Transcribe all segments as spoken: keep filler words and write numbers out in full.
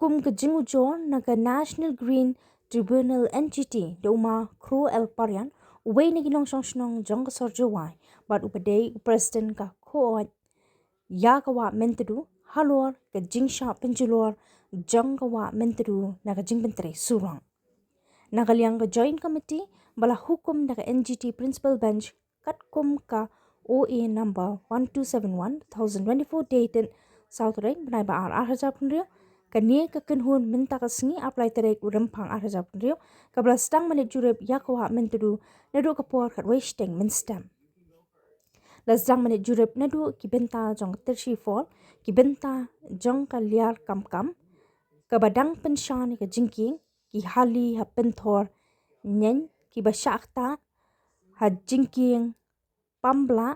Kum ka jingujor na ka National Green Tribunal N G T da u Ma Kro El Parian, uwei na ki nongshong shnong jong ka sor Jowai, bad uba dei u President ka Koit ïa ka Wah Myntdu, halor ka jingshah pynjulor jong ka Wah Myntdu na ka jingpyntrei surok. Na ka liang ka Joint Committee ba la hukum da ka N G T Principal Bench katkum ka O A number one two seven one, two thousand twenty-four, dated saw tarik bnai ba ar, ar hajar phew hynriew, kane ka kynhun mynta ka sngi, ar lai tarik u Rymphang ar hajar phew hynriew, kaba la sdang ban leit jurip ïa ka Wah Myntdu naduh ka por khatwei shiteng mynstep. La sdang ban leit jurip naduh ki bynta jong ka Tirshi Fall, ki bynta jong ka Liar Kamkam, kaba dang pynshai ïa ka jingkieng, ki hali ha Pynthor Neng, kiba shah ktah ha jingkieng Pambla,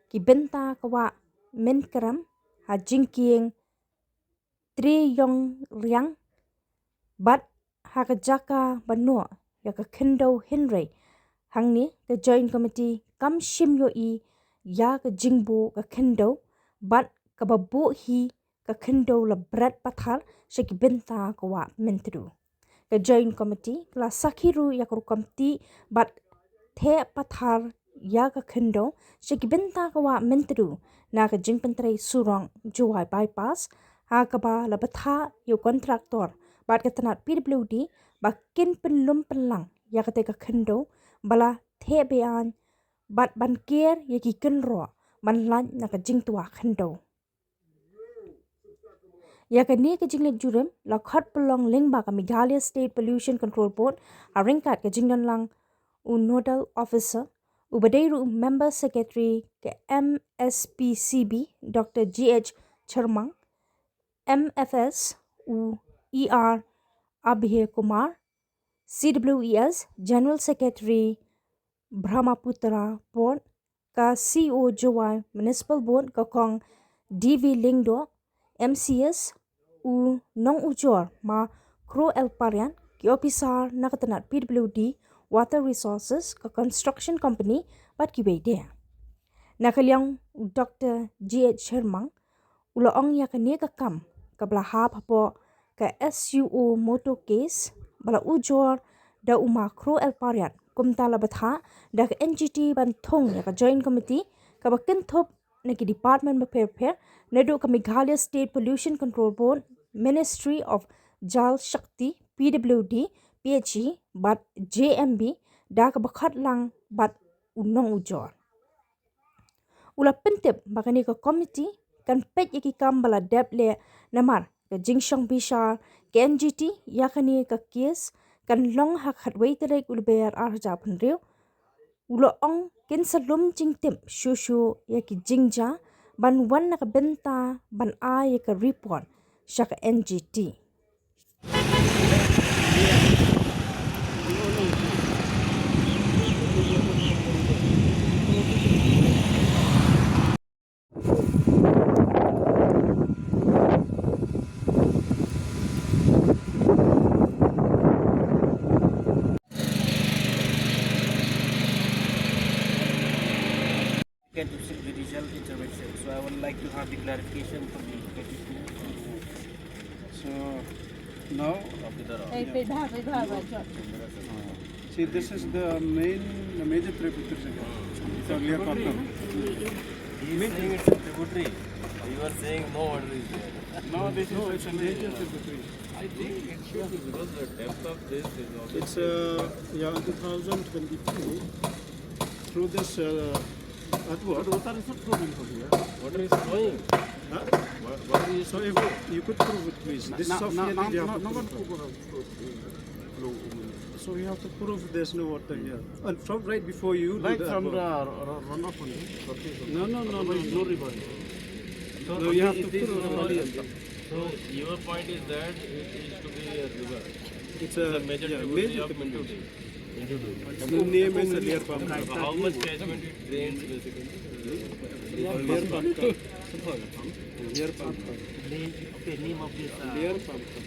ki bynta ka Wah Mynkram ha jingkieng Triongriang, bad ha ka jaka ba noh ïa ka khyndew, hynrei hangne ka Joint Committee kam shim ïohi ïa ka jingbuh ka khyndew, bad kaba buh hi ka khyndew la bret pathar sha ki bynta ka Wah Myntdu. Ka Joint Committee ka la sakhi ruh ïa ka rukom tih bad theh pathar ïa ka khyndew sha ki bynta ka Wah Myntdu na ka jingpyntrei surok Jowai Bypass, ha kaba la bthah ïa u kontraktor bad ka tnat P W D ba kin pynlum pynlang ïa kata ka khyndew ba la theh beaiñ, bad ban ker ïa ki kynroh ban lait na ka jingtwa khyndew. Ïa kane ka jingleit jurip la khot pynlong lyngba ka Meghalaya State Pollution Control Board, ha ryngkat ka jingdon lang u Nodal Officer, uba dei ruh u Member Secretary ka M S P C B, Doctor G H Chyrmang, M F S u E R Abhay Kumar, C W E S General Secretary Brahmaputra Port, ka C E O Jowai Municipal Board ka Kong D V Lyngdoh, M C S u nongujor Ma Kro El Parian, ki ophisar na ka tnat P W D, Water Resources, ka construction company, bad kiwei de. Na ka liang u Doctor G H Chyrmang, u la ong ïa kane ka kam kaba la hap hapoh ka S U O motor case ba la ujor da u Ma Kro El Parian, kumta la bthah da ka N G T ban thung ïa ka Joint Committee kaba kynthup na ki department bapher bapher, naduh ka Meghalaya State Pollution Control Board, Ministry of Jal Shakti, P W D, P H E bad J M B, da kaba khot lang bad u nongujor. U la pyntip ba kane ka komiti kan peit ïa ki kam ba la dep leh, namar ka jingshong bishar ka N G T ïa kane ka kes kan long ha khatwei tarik u Lber ar hajar phew hynriew. U la ong kin sa lum jingtip shuh shuh ïa ki jingjia ban wan na ka bynta ban ai ïa ka report sha ka N G T. Get to see judicial intervention. So I would like to have the clarification from the petitioner. So now, hey, pe bha, pe bha, bha, chot. See, this is the main, the major tributary. It's a tributary. He is saying it's a tributary. You are saying no water is there. No, this is, it's a major tributary. I think it should be, because the depth of this is also. It's, uh, yeah, two thousand twenty-two. Through this, uh, earthwork. But water is not flowing from here. Water is flowing. Huh? Wa-, water is. So if you could prove it, please. This is now, now, now, now, no one prove. So you have to prove there's no water here. And from right before you do, like, the from the r-, r-, runoff only. No, no, no, no, no. Otherwise, no river. No, you have to prove. So your point is that it is to be a river. It's a, it's a major tributary of Myntdu. It's a major tributary. Myntdu. The name is Liar Pamkam. So how much catchment it drains, basically? Liar Pamkam. Liar Pamkam. Name, okay, name of this, uh, Liar Pamkam.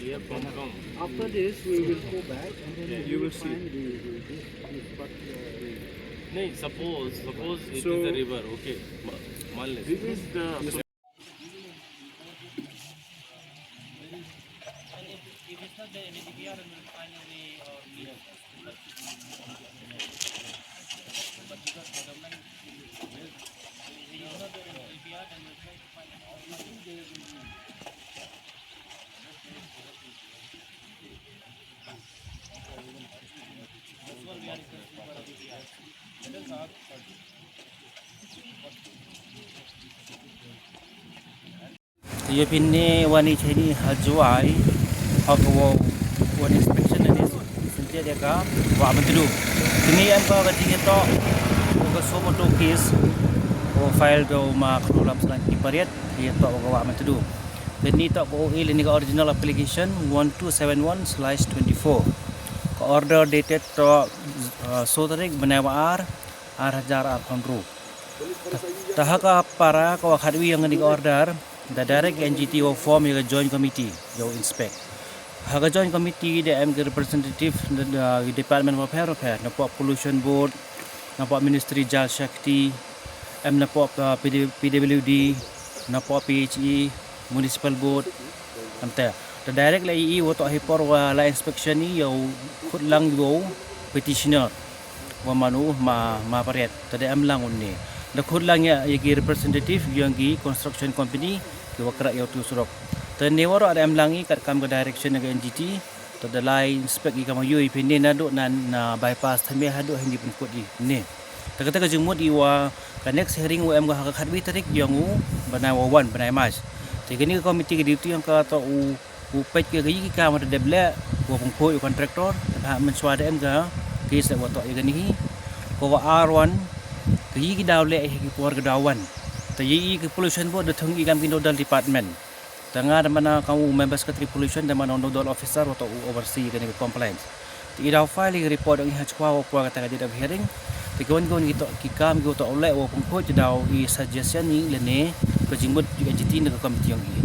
Liar Pamkam. After this, we will go back and then you will see. Find the, the, this, this particular. Nahi, suppose, suppose it is a river, okay. Ma-, मान लेते हैं. This is the. Yes, sir. Te ïa pynne wan i chini ha Jowai ha ka wa wan inspection ne syntiat ïa ka Wah Myntdu. Kini em ka ka jingïatoh ka suo motu case ko file do ma khlulam salang ki pariat ïatoh ka Wah Myntdu. Kini to ko i lini ka original application one two seven one slash twenty four. Ka order dated to uh, so tarik bnai wa ar ar hajar ar phanru. Ta ha ka para ka wa khatwi ïa ngani ka order da direct N G T wa form ïa ka joint committee ïa u inspect. Ha ka joint committee da em ka representative da, da department wa pher wa pher, na pok pollution board, na pok ministry Jal Shakti, em na pok uh, P W D, na pok P H E, municipal board. Ante da direct la i wa to hi por wa la inspection ni ïa u khut lang ïa u petitioner wa manu ma ma pariat. Ta da em lang unne da khut lang ïa ïa ki representative ïa ki construction company ki wa kra ïa u tu surok. Ta ne wa ro da em lang i kat kam ka direction ïa ka N G T. Ta da lai inspect i ka ma yu i pynne na do na na bypass thymme ha do hindi pynkut i ne. Ta kata ka jingmut i wa ka next hearing wa em ka ha ka khatwi tarik ïa ngu bnai wa wan bnai March. Te kini ka committee ka duty ïa ka ta u u peit ka yi ki kam da dep leh wa pynkut u contractor. Ta ha mynshwa da em ka case wa to ïa kini hi ko wa ar wan ka yi ki daw leh hi ki por ka daw wan. Ta yi i ka pollution board da thung i kam ki nodal department. Ta nga da mana ka u member secretary pollution da mana nodal officer wa to u oversee kini ka compliance. Te i daw file i report ong i ha chwa wa pwa kata ka date of hearing. Te ki wan ki wan ki to ki kam ki to leh wa pynkut i daw i suggestion i lene ka jingmut i N G T na ka committee ong i.